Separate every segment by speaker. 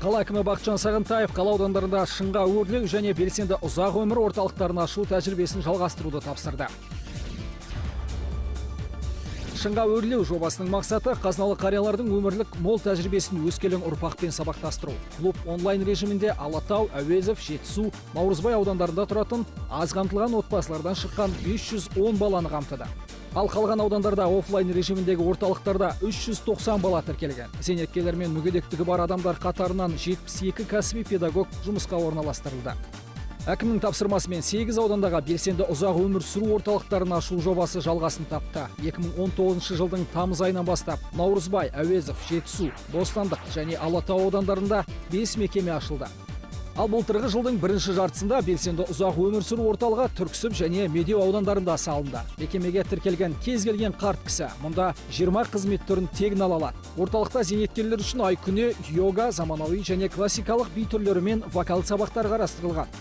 Speaker 1: Қала әкімі Бақытжан Сағынтаев қала аудандарында «Шыңға өрлеу» және белсенді ұзақ өмір орталықтарын ашу тәжірибесін жалғастыруды тапсырды. «Шыңға өрлеу» жобасының мақсаты – қазыналы қариялардың өмірлік мол тәжірибесін өскелең ұрпақпен сабақтастыру. Клуб онлайн режимінде Алатау, Әуезов, Жетісу, Наурызбай аудандарында тұратын аз қамтылған отбасылардан шыққан 510 баланы қамтыды. Ал қалған аудандарда офлайн режиміндегі орталықтарда 390 бала тіркелген. Зейнеткерлер мен мүгедектігі бар адамдар қатарынан 72 кәсіби педагог жұмысқа орналастырылды. Әкімнің тапсырмасымен 8 аудандағы белсенді ұзақ өмір сүру орталықтарын ашу жобасы жалғасын тапты. 2019 жылдың тамыз айынан бастап Наурызбай, Әуезов, Жетісу, Бостандық және Алатау аудандарында 5 мекеме ашылды. Ал былтырғы жылдың бірінші жартысында белсенді ұзақ өмір сүру орталығы Түрксіб және Медеу аудандарында салынды. Мекемеге тіркелген кез келген қарт кісі мұнда 20 қызмет түрін тегін ала алады. Орталықта зейнеткерлер үшін ай күні йога, заманауи және классикалық би түрлері мен вокал сабақтары қарастырылған.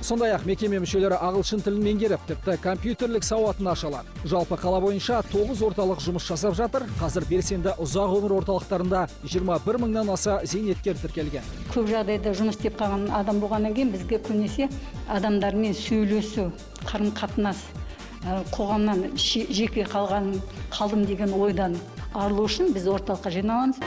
Speaker 1: Сондай ақ мекеме мүшелері ағылшын тілін меңгеріп, тіпті компьютерлік сауатын аша алады. Жалпы қала бойынша 9 орталық жұмыс жасап жатыр. Қазір белсенді ұзақ өмір орталықтарында 21 мыңнан аса зейнеткер тіркелген.
Speaker 2: Көп жағдайда жұмыс істеп қалған адам болғаннан кейін, бізге көбінесе адамдармен сөйлесу, қарым қатынас, қоғамнан жеке қалған қалдым деген ойдан арылу үшін біз орталыққа жиналамыз.